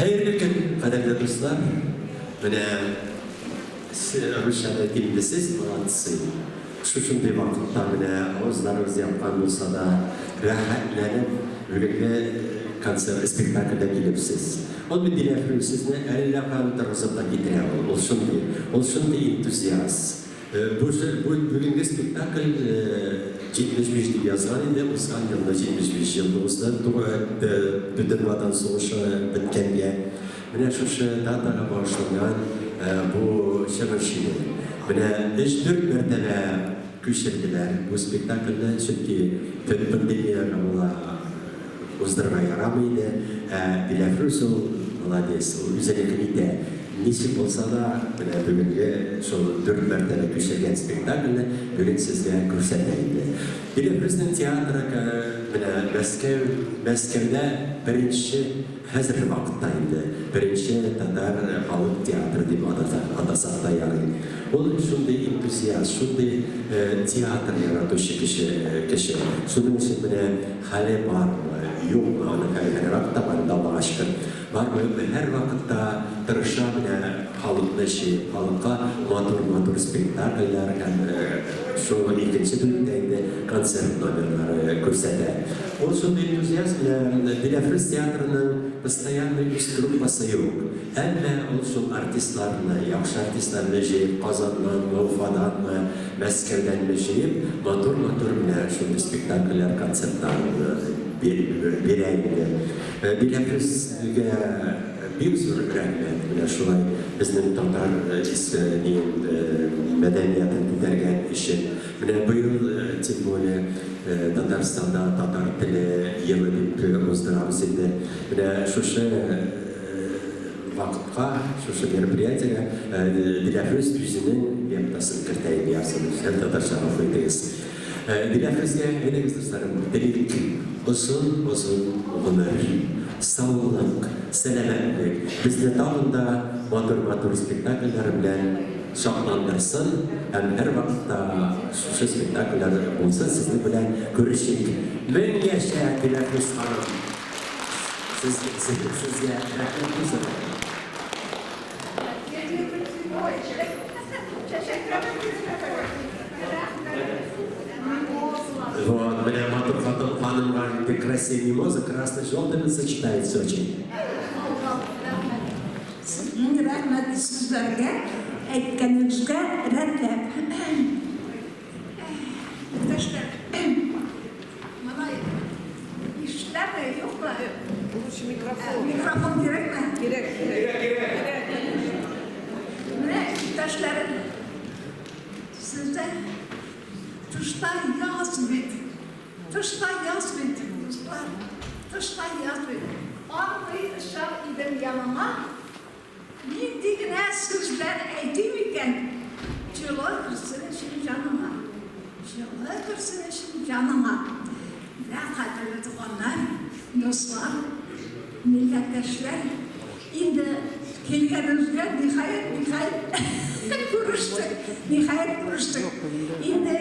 Хәерле көн, кадерле дуслар! Менә русча да әйтим инде, сез молодцы! Шушындый вакытта менә авызларыгыз япкан булса да, рәхәтләнеп бүгенге концерт, спектакльгә килепсез. Ул бит Диләфрүз сезне әллә каян торгызып та китерә ул, ул шундый, ул шундый энтузиаст. Бу бу бүгенге спектакль 75 дип язган инде, узган елны 75 ел узды, Бөтен Ватан сугышы беткәнгә. Менә шушы датага багышланган бу чыгыш иде. Менә өч-дүрт мәртәбә күчерделәр бу спектакльне, чөнки пандемиягә була уздырырга ярамый иде. Ә Диләфрүз ул молодец, ул үзенекен итә. Ничек булса да, менә бүгенге шул дүрт мәртәбә күчергән спектакльне бүген сезгә күрсәтә инде. Диләфрүзнең театры менә Мәскәү, Мәскәүдә беренче, хәзерге вакытта инде, беренче татар халык театры дип атасак та ярый. Ул шундый энтузиаст, шундый театр яратучы кеше, кеше. Шуның өчен менә хәле бармы, юкмы, аның хәле һәрвакытта бар инде, Аллага шөкер. Бармы, юкмы, һәрвакытта тырыша менә халыкны җыеп, халыкка матур-матур спектакльләр һәм шул икенче бүлектә инде концерт номерлары күрсәтә. Ул шундый энтузиаст, менә Диләфрүз театрының постоянный үз труппасы юк. Әмма ул шул артистларны, яхшы артистларны җыеп, Казаннанмы, Уфаданмы, Мәскәүдәнме җыеп, матур-матур менә шундый спектакльләр, концертлар бирә инде. Диләфрүзгә бик зур рәхмәт, менә шулай безнең татар мәдәниятен күтәргән өчен. Менә быел, тем более, Татарстанда татар теле елы дип уздырабыз инде. Менә шушы вакытка, шушы мероприятиегә Диләфрүз үзенең лептасын кертә инде, ярсын, һәм татарча гафу итегез. Диләфрүзгә, әйдәгез, дусларым, телик озын-озын гомер, саулык, сәламәтлек, безне тагын да матур-матур спектакльләре белән шатландырсын һәм һәрвакытта шушы спектакльләр булсын, сезнең белән күрешик. Мең яшә, Диләфрүз ханым! Сезгә рәхмәт бик зур. Вот, менә матур хатын ханымга инде красивый мимоза красно-желтыми сочетается очень. Сезнең рәхмәт сүзләргә, әйткәнегезгә рәтләп. Иптәшләр, моны ишетәме, юкмы? Лучше микрофон. Микрофон кирәкме? Кирәк, кирәк. Кирәк, кирәк. Менә, иптәшләрем, сездә тышта яз бит. Тышта яз бит, дуслар, тышта яз бит. Андый очар идем яныңа. Нинди генә сүзләр әйтим икән, Җылы керсен өчен җаныңа. Җылы керсен өчен җаныңа. Менә, кадерле туганнар, дуслар, милләттәшләр, инде килгәнебезгә, ниһаять, ниһаять, күрештек, ниһаять, күрештек. Инде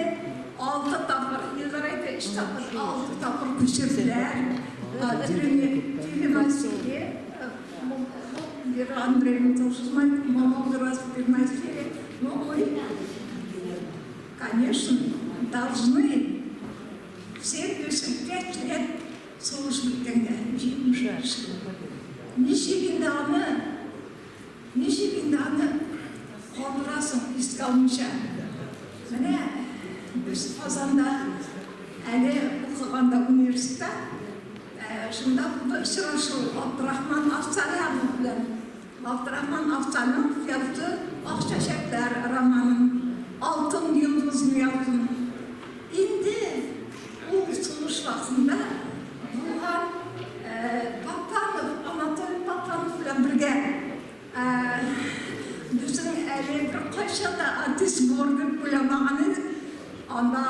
алты тапкыр, Илдар әйтә, өч тапкыр, алты тапкыр күчерделәр. Телевасилий. Вера Андреевна тоже знает, много раз переносили. Но мы, конечно, должны 75 лет сугыш беткәнгә, 75 ел. Ничек инде аны, ничек инде аны калдырасың искә алмыйча? Менә без Казанда әле укыганда университетта Шунда булды очрашу Габдрахман Абсалямов белән. Габдрахман Абсалямов язды Ак чәчәкләр романын, Алтын йолдызны яздым. Инде ул сугыш вакытында булган Папанов, Анатолий Папанов белән бергә безнең әле беркайчан да артист булыр дип уйламаган идек. Анда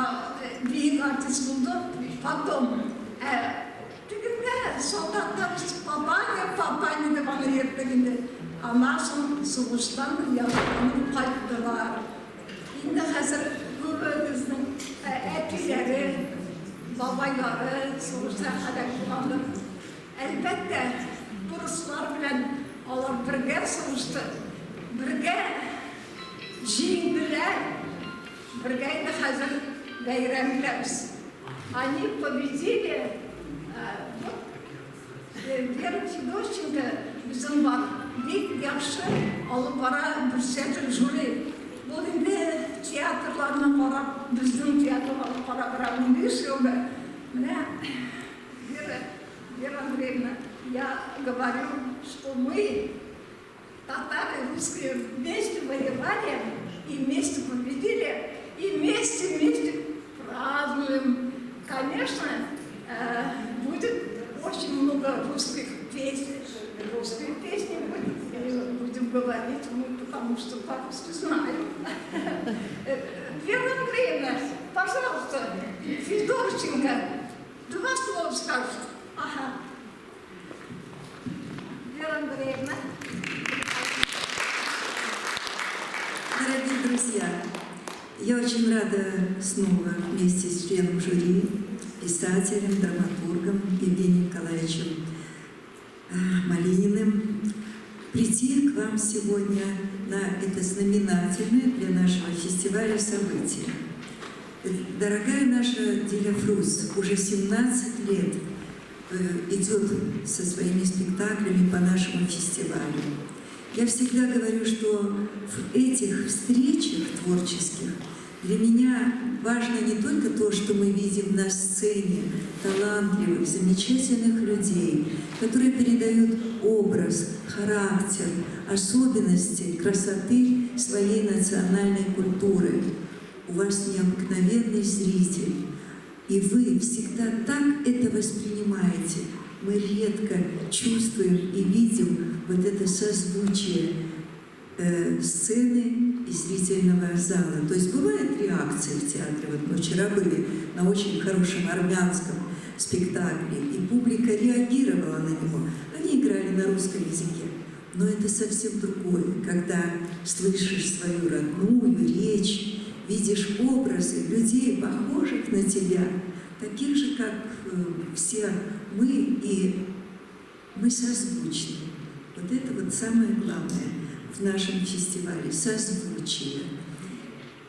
бөек артист булды. Потом, ә тегендә солдатта без Папаня, Папаня дип аны йөрттек инде. Аннан соң сугыштан яраланып кайттылар. Инде хәзер күбебезнең әтиләре, бабайлары сугышта һәлак булгандыр. Әлбәттә, бу. Урыслар белән алар бергә сугышты, бергә җиңделәр. Бергә инде хәзер бәйрәм итәбез. Они победили. Вот Вера Федорченко безнең бар, бик яхшы алып бара председатель жюри. Ул инде театрларны карап, безнең театрларны карап бара 15 елда. Менә Вера, Вера Андреевна, я говорю, что мы, татары, русские, вместе воевали и вместе победили, и вместе празднуем. Конечно, будет очень много русских песен, русские песни будет, будем говорить мы, потому что по-русски знаем. Вера Андреевна, пожалуйста, Федорченко, два слова скажет. Ага. Вера Андреевна. Дорогие друзья, я очень рада снова вместе с членом жюри, писателем, драматургом Евгением Николаевичем Малининым прийти к вам сегодня на это знаменательное для нашего фестиваля событие. Дорогая наша Диляфруз уже 17 лет идет со своими спектаклями по нашему фестивалю. Я всегда говорю, что в этих встречах творческих для меня важно не только то, что мы видим на сцене талантливых, замечательных людей, которые передают образ, характер, особенности красоты своей национальной культуры. У вас необыкновенный зритель, и вы всегда так это воспринимаете. Мы редко чувствуем и видим вот это созвучие сцены и зрительного зала. То есть бывают реакции в театре. Вот мы вчера были на очень хорошем армянском спектакле, и публика реагировала на него. Они играли на русском языке. Но это совсем другое, когда слышишь свою родную речь, видишь образы людей, похожих на тебя, таких же, как все мы, и мы созвучны. Вот это вот самое главное в нашем фестивале – созвучие.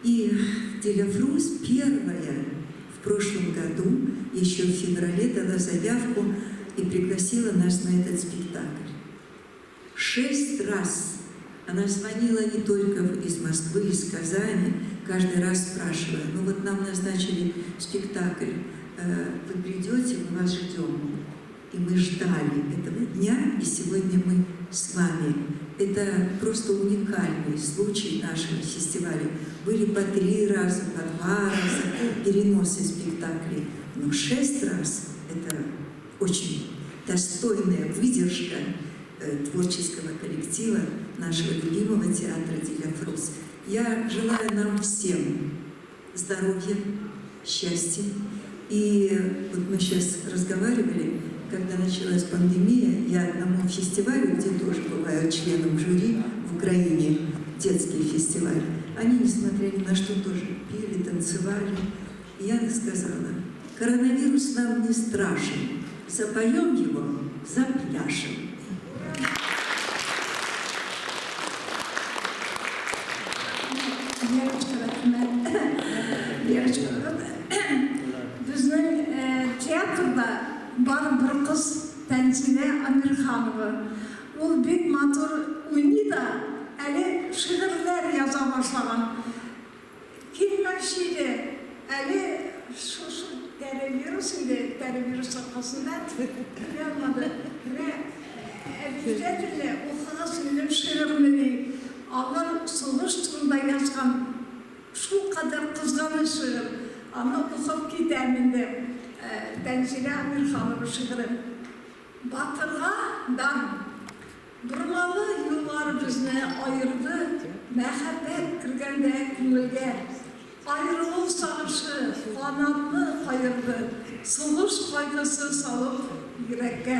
И Диляфруз первая в прошлом году, еще в феврале, дала заявку и пригласила нас на этот спектакль. 6 раз она звонила не только из Москвы, из Казани, каждый раз спрашивая: ну вот нам назначили спектакль, вы придете, мы вас ждем. И мы ждали этого дня, и сегодня мы с вами. Это просто уникальный случай нашего фестиваля. Были по 3 раза, по 2 раза переносы спектаклей, но 6 раз – это очень достойная выдержка творческого коллектива нашего любимого театра Диляфруз. Я желаю нам всем здоровья, счастья. И вот мы сейчас разговаривали, когда началась пандемия, я одному фестивалю, где тоже бываю членом жюри в Украине, детский фестиваль, они, несмотря ни на что, тоже пели, танцевали. И я сказала: коронавирус нам не страшен, запоем его, запляшем. Верочка, рәхмәт. Верочка, безнең театрда бар бер кыз Тәнзилә Амирханова. Ул бик матур уйный да, әле шигырьләр яза башлаган. Килмәкче иде, әле шушы тәре вирус инде, тәре вирус аркасында килә алмады. Менә обязательно укыгыз минем шигырьне ди. Алар сугыш турында язган шулкадәр кызганыч шигырь. Аны укып китәм инде. Тәнзилә Амирханова шигыре. Батырга дан. Бормалы юллар безне аерды, мәхәббәт кергәндә күңелгә. Аерылу сагышы канатны каерды, сугыш кайгысы салып йөрәккә.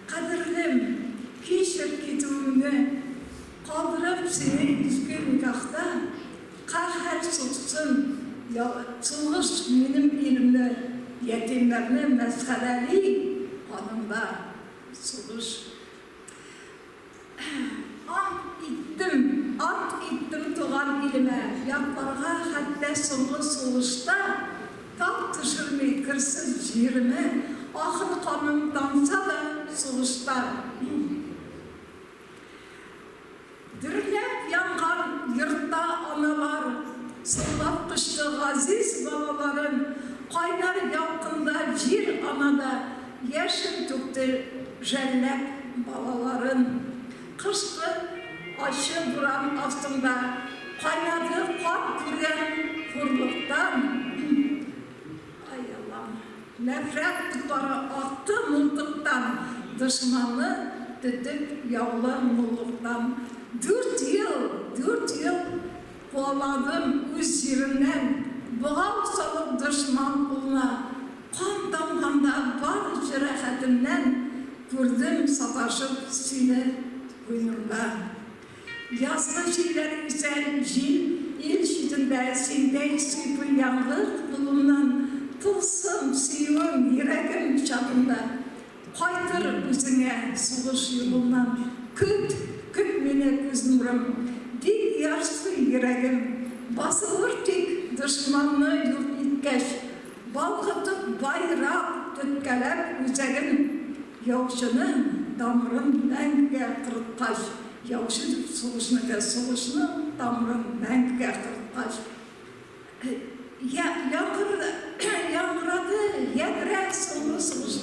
Кадерлем, кичер китүемне, калдырып сине изге никахта, каһәр суксын сугыш минем илемне, ятимнәрне мәсхәрәли канымда. сугыш. Ант иттем, ант иттем туган илемә, якларга хәтта соңгы сулышта, тап төшерми керсез җиремә, ахыр каным тамса да сугышта. Дөрләп янган йортта аналар Соңлап кочты газиз балаларын, Кайнар ялкында җир ана да Яшен түкте жәлләп балаларын. Кышкы ачы буран астында Кайнады кан күргән хурлыктан. Ай, Аллам! Нәфрәт утлары акты мылтыктан, Дошманны төтеп яулы муллыктан. Дүрт ел, дүрт ел куаладым үз җиремнән, Богау салып дошман кулына. Кан тамганда бар җәрәхәтемнән, Күрдем саташып сине куенымда. Язгы җилләр исә җил ил читендә Синдәй сыйпый яңгыр кулымнан Тылсым, сөюем йөрәгем чатында Кайтыр үзеңә сугыш юлыннан Көт, көт мине күз нурым, бик ярсый йөрәгем Басылыр тик дошманны юк иткәч Балкытып байрак, теткәләп үзәген Яучының тамырын мәңгегә корыткач, Яучы дип сугышныкы, сугышның тамырын мәңгегә корыткач. Яңгырады ядрә соңгы сугыш.